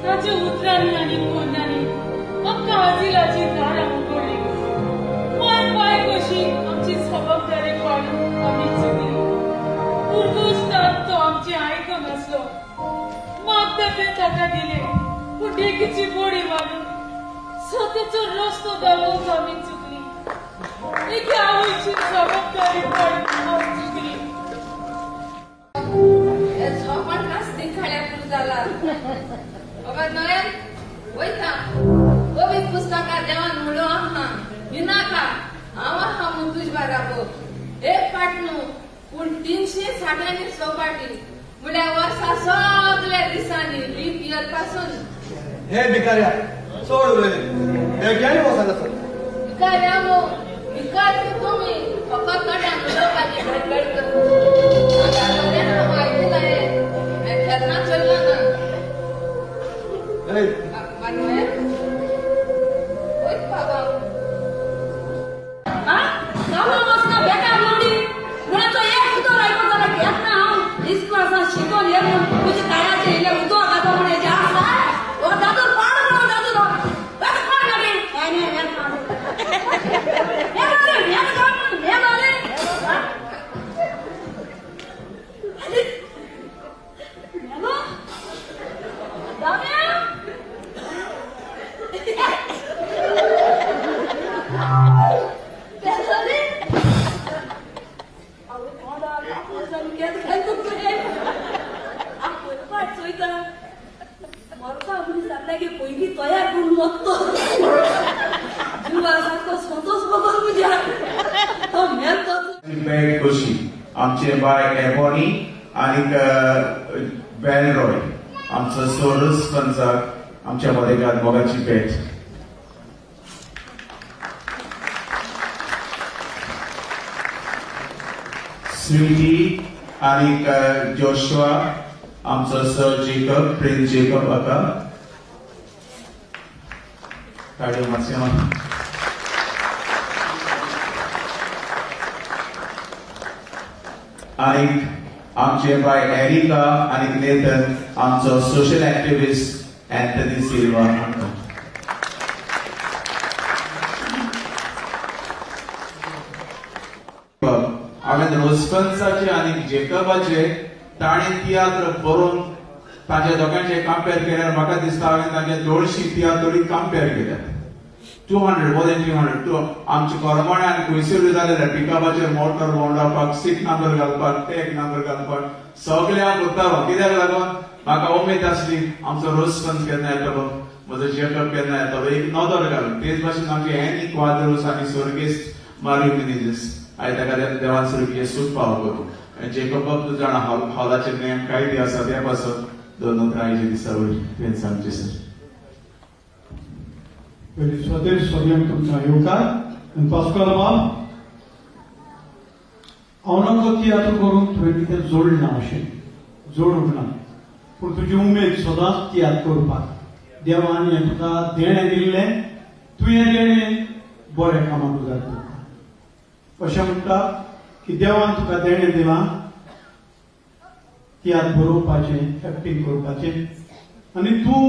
ताच्या उतरांनी आनी कोणांनी आमकां आझिलाची दारां उगडली. माय पाय कशी आमची जबाबदारी पाडून आमी चुकली. पुर्तुस्तान तो आमचें आयकनासलो. मागता तें ताका दिलें, पूण देखीची बोडी मारून सत्याचो रस्तो दाखोवंक आमी चुकली. एके आवयची जबाबदारी पाडून आमी चुकली. झोपण कास्तीक खाल्या जाला बाबा नयन वयता कवी पुस्तकां देवान म्हणलो आहा भिनाका हांव आहा म्हूण तुज बाराबर एक फाट न्हू पूण 360 आनी 6 फाटी म्हळ्यार वर्सा सगल्या दिसांनी लीप इयर पासून. हे भिकाऱ्या सोड उलयले बेग्यानी वचना सर भिकाऱ्या मो भिकारी तुमी फकत थोड्यांक उलोवपाची घडघड करता. केन्ना चल्ला ना. शिकोन हे म्हूण तुजे ताळ्याचे इल्लें उदक आतां म्हण हेजें आसा हो दादूर पाड म्हणून दादूर कोण भेट कशी आमचे बाय एबॉनी आनीक वेलरॉय आमचो सोरस पंचाक आमच्या मदेकात मोगाची भेट. स्वीटी आनीक जोशुआ आमचो सर जेकब प्रिन्स जेकब हाका ताळयो मातशें. आनीक आमचे बाय एरिका आनीक नेथन आमचो सोशल एक्टिविस्ट अँथनी सिल्वा हांकां. हांवें रोजफन्साचे आनी जेकबाचे ताणें तियात्र बरोवन ताच्या दोगांचे कंपेर केल्यार म्हाका दिसता हांवें तांचे 200 तियात्र कंपेर केल्यात. 200 मोर देन 200. आमचे कोरमाणे आनी खुंयसरूय जालें पिकअपाचेर मोटर भोंवडावपाक, सीट नंबर घालपाक, टॅग नंबर घालपाक सगळें हांव करतालो. कित्याक लागून म्हाका उमेद आसली आमचो रोजफन्स केन्ना येतलो, म्हजो जेकब केन्ना येतलो, एक नदर घालून. तेच भाशेन आमचे एनी क्वाद्रोस आनी स्वर्गेस्त मारियो मिनेजीस आयज ताका देवान स्वर्गीय सूख पाव करूं. जेकब बाब तूं जाणा हॉलाचे नेम कायदे आसा त्या पासून दोन उतरां आयच्या दिसा वयर तुवें सांगचें सर. पयलीं स्वदेश सगळ्यांक तुमकां येवकार आनी पास्काल बाब हांव नजो तियात्र करूंक तुवें कितें जोडना अशें जोडूंक ना, पूण तुजी उमेद सदांच तियात्र करपाक देवान हें तुका देणें दिल्लें, तुवें देणें बऱ्या कामाक उजार करता. अशें म्हणटा की देवान तुका देणें दिलां तियात्र बरोवपाचें, एक्टींग करपाचें आनी तूं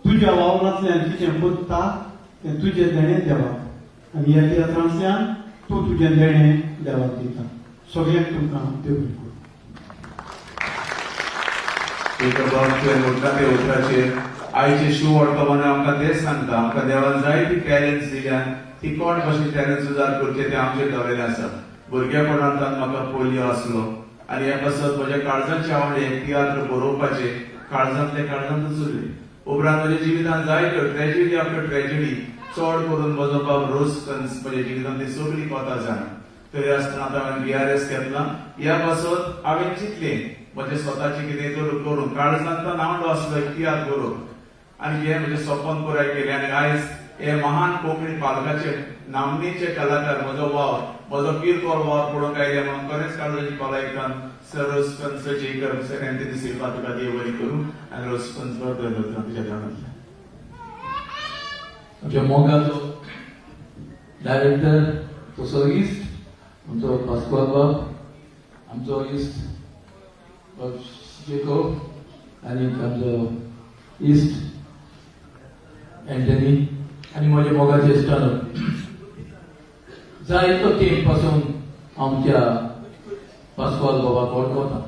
तुज्या वावरांतल्यान कितें करता तें तुजें देणें देवाक आनी ह्या तियात्रांतल्यान तूं तुजें देणें देवाक दिता. सगळ्यांक तुमकां देव बरें करूं. जेकब तुवें म्हणटा ते उतराचेर आयचे शू वर्तमानान आमकां तेच सांगता. आमकां देवान जायती टॅलंट्स दिल्यान ती कोण कशें टॅलंट्स उजार करचे तें आमचेर दवरिल्लें आसा. भुरगेपणांतल्यान म्हाका पोलियो आसलो आनी हे पासत म्हज्या काळजाचे आवडे तियात्र बरोवपाचे काळजांतले काळजांतच उरले. उपरांत म्हज्या जिवितांत जायत्यो ट्रेजिडी आफ्टर ट्रेजिडी, चड करून म्हजो बाब रोजफन्स म्हज्या जिवितांत ती सगळी कोता जाणा. तरी आसतना आतां हांवें BRS घेतला. ह्या पासत हांवें चिंतलें म्हजें स्वताचें कितें तर करूं. काळजांतल्यान आवडो आसलो एक तियात्र बरोवंक आनी हें म्हजें सपन पुराय केलें. आनी आयज हे महान कोंकणी पालकाचे नामनेचे कलाकार म्हजो वावर, म्हजो किरकोळ वावर पळोवंक आयले म्हणून खरेंच काळजाची पालयतान sir Rosefons Jacob sir Anthony Silva तुका देव बरी करूं आनी रोजफन्स बरो तुज्या दारांतल्यान. आमच्या मोगाचो डायरेक्टर तसो इश्ट आमचो पास्काल बाब, आमचो इश्ट जेकोब आनी आमचो इश्ट एंटनी आनी म्हजे मोगाचे इश्टानो, जायतो तेंप पासून आमच्या पास्काल बाबाक वळखता.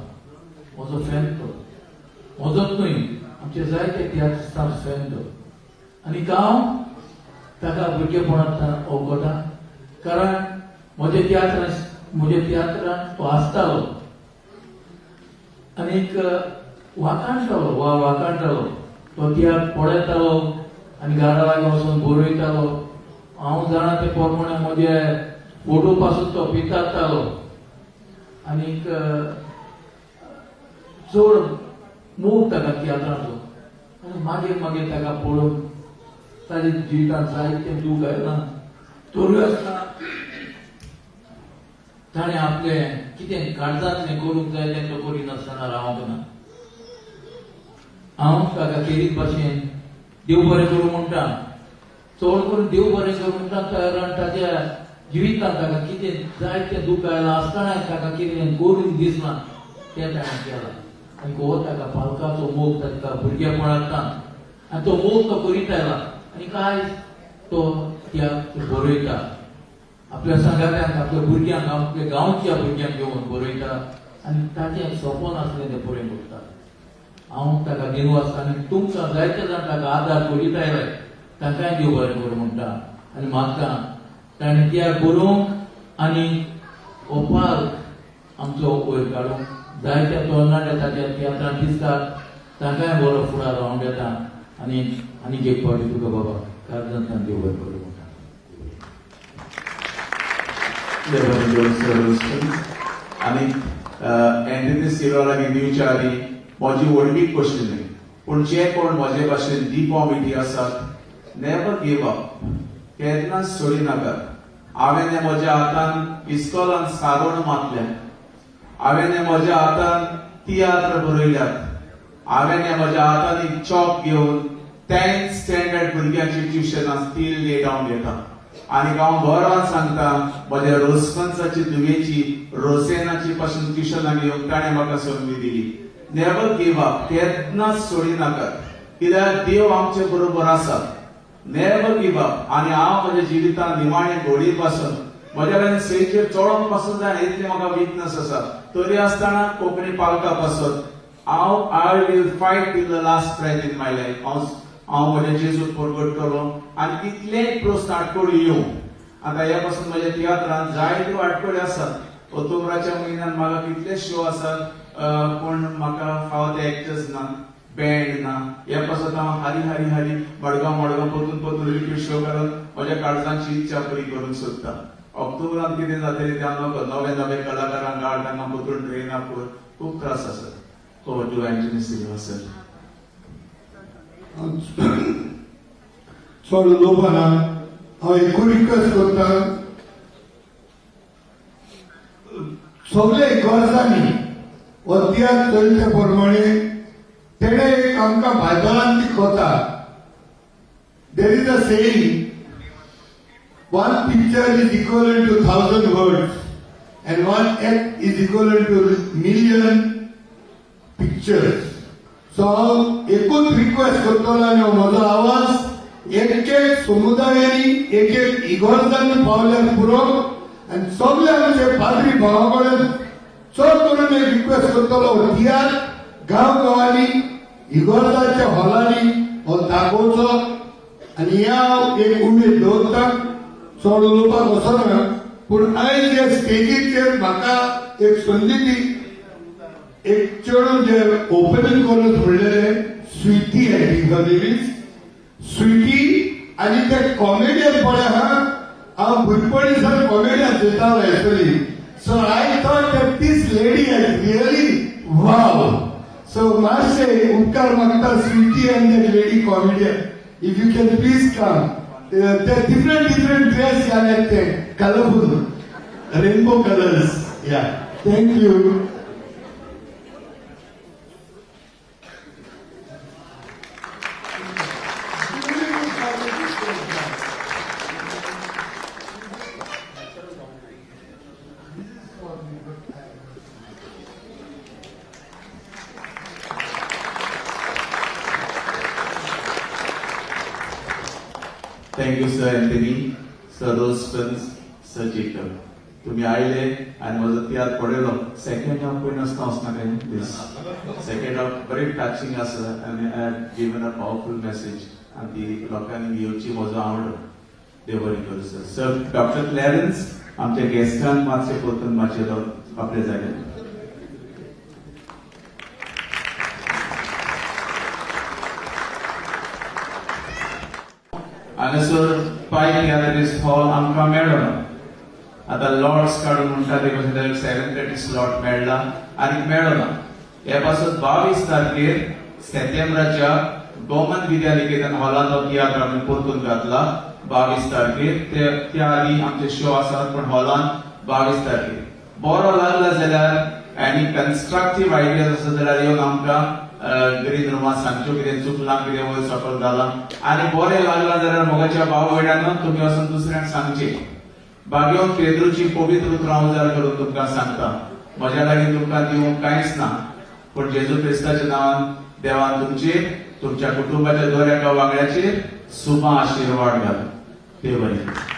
म्हजो फॅन तो, म्हजोच न्हय आमचे जायते तियात्रिस्तांक फॅन तो. आनी हांव ताका भुरगेपणांतल्यान वळखता, कारण म्हज्या तियात्रांत तो आसतालो आनीक वाखाणटालो वा वाखाणटालो. तो तियात्र पळयतालो आनी घरा लागीं वचून बरयतालो. हांव जाणा ते प्रमाणे म्हजे फोटो पासून तो पितारतालो आनीक चड मोग ताका तियात्राचो. आनी मागीर मागीर ताका पळोवन ताज्या जिवितांत जायतें दूख आयलां तरूय आसतना ताणें आपलें कितें काळजांतलें करूंक जाय तें तो करिनासतना रावंक ना. हांव ताका खेरीत भाशेन देव बरें करूं म्हणटा, चड करून देव बरें करूं म्हणटा, कारण ताज्या जिवितांत ताका कितें जायतें दूख आयलां आसतना ताका कितें करून दिसना तें ताणें केलां. आनी हो ताका पालकाचो मोग ताका भुरगेपणांतल्यान आनी तो मोग तो करीत आयला आनी काय तो तियात्र बरयता आपल्या सांगात्यांक, आपल्या भुरग्यांक, आपल्या गांवच्या भुरग्यांक घेवन बरयता आनी ताचें सपन आसलें तें पुरें करता. हांव ताका दिनवास आनी तुमकां जायते जाण ताका आदार करीत आयले तांकांय देव बरें करूं म्हणटा आनी मागता ताणें तियात्र बरोवंक आनी हो पार्क आमचो वयर काडूंक जायत्या तरणाटे ताच्या तियात्रांत दिसतात तांकांय बरो फुडार हांव घेता आनी आनीक एक फावटी तुका बाबा काळजांतल्यान देव बरें करूं म्हणटा. आनी एंथनी सिल्वा लागीं दिवच्या आदी म्हजी व्हडवीक कशी न्हय, पूण जे कोण म्हजे भाशेन डिफॉर्मिटी आसात, नेवर गिव अप, केन्नाच सोडी नाकात. हांवें म्हज्या हातान इस्कॉलान सारोण मातल्या, हांवें म्हज्या हातान तियात्र बरयल्यात, हांवें म्हज्या हातान एक चॉक घेवन 10th standard भुरग्यांची ट्युशनां स्टील ले डावन घेता. आनी हांव गौरवान सांगता म्हज्या रोसफन्साची धुवेची रोसेनाची पासून ट्युशनां घेवंक ताणें म्हाका संदी दिली. नेवर गिव अप, केन्नाच सोडी नाकात, कित्याक देव आमचे बरोबर आसा. Never give up. आनी हांव म्हज्या जिवितांत निमाणे घोडी पासून म्हज्या कडेन स्टेजीर चडोवंक पासून जायना इतली म्हाका विकनस आसा, तरी आसतना कोंकणी पालका पासून हांव I will fight till the last breath in my life. हांव म्हज्या जेजूक परगटतलो आनी कितलेय प्रस्न आटकोळी येवं. आतां ह्या पासून म्हज्या तियात्रांत जायत्यो आटकोळी आसात. ऑक्टोबराच्या म्हयन्यान म्हाका कितले शो आसात, पूण म्हाका फावो ते एक्टर्स ना, बँड ना. ह्या पासत हांव हाली हाली हाली मडगांव मडगांव परतून परतून रिपीट शो घालून म्हज्या काळजांची इच्छा पुरी करूंक सोदता. ऑक्टोबरांत कितें जातलें तें हांव नकळ. नवे नवे कलाकारांक हाड, तांकां परतून ट्रेन अप कर, खूब त्रास आसात. Over to Anthony Silva sir. चड उलोवपाना हांव एकूय रिक्वेस्ट करता, सगळे गरजांनी हो तियात्र चलचे प्रमाणे तेणे एक आमकां बायबलान ती कथा. There is a saying, one picture is equal to 1000 words and one act is equal to million pictures. So हांव एकूच रिक्वेस्ट करतलो आनी म्हजो आवाज एक एक समुदायांनी एक एक इगोर्जांनी पावल्यार पुरो. आनी सगळे आमचे पाद्री भावा कडेन चड करून एक रिक्वेस्ट करतलो, तियात्र गांव गांवांनी इगोर्जाच्या हॉलांनी हो दाखोवचो. आनी ह्या हांव एक उमेद दवरता. चड उलोवपाक वचना, पूण आयज हे स्टेजीचेर म्हाका एक संदी दी, एक चेडूं जे ओपनींग करून म्हणलेले Sweety, I think her name is Sweety. आनी ते कॉमेडियन पळय आहा, हांव भुरगेपणी सावन comedian चोयतालो actually. So I thought that this lady is really wow. So मातशे उपकार मागता Sweety and that lady comedian, if you can please come. ते डिफरंट डिफरंट ड्रेस घाल्यात, ते colourful rainbow colours. Yeah, thank you. Thank you sir Anthony, sir Rostons, sir Jacob. तुम्ही आयले आनी म्हजो तियात्र पळयलो. सेकंड हाफ पळय नासतना वचना काय दीस. सेकंड हाफ बरी टचिंग आसा आनी I have given a powerful message आनी ती लोकांनी घेवची म्हजो आवड. देव बरें करूं सर. सर डॉक्टर क्लॅरन्स आमच्या गेस्टांक मातशें परतून मातशें आपल्या जाग्यार. हांगासर पाय तियात्रिस्ट हॉल आमकां मेळना. आतां लॉट्स काडून म्हणटा ते भशेन ताका 7:30 स्लॉट मेळ्ळा आनी मेळना. हे पासत 22 तारखेर सेप्टेंबराच्या गोमन विद्या निकेतन हॉलांत हो तियात्र आमी परतून घातला 22 तारखेर. त्या आदी आमचे शो आसात, पूण हॉलांत 22 तारखेर. बरो लागला जाल्यार आनी कन्स्ट्रक्टीव आयडियाज आसा जाल्यार येवन आमकां ग्रीन रुमांत सांगच्यो कितें चुकलां, कितें वयर सकयल जालां. आनी बरें लागलां जाल्यार मोगाच्या भाव भयणांनो तुमी वचून दुसऱ्यांक सांगचें. बागेवन पेद्रूची पवित्र उतरां उजार करून तुमकां सांगता, म्हज्या लागीं तुमकां दिवंक कांयच ना, पूण जेजू क्रिस्ताच्या नांवान देवान तुमचेर, तुमच्या कुटुंबाच्या दर एका वांगड्याचेर सुमा आशिर्वाद घालूं. देव बरें.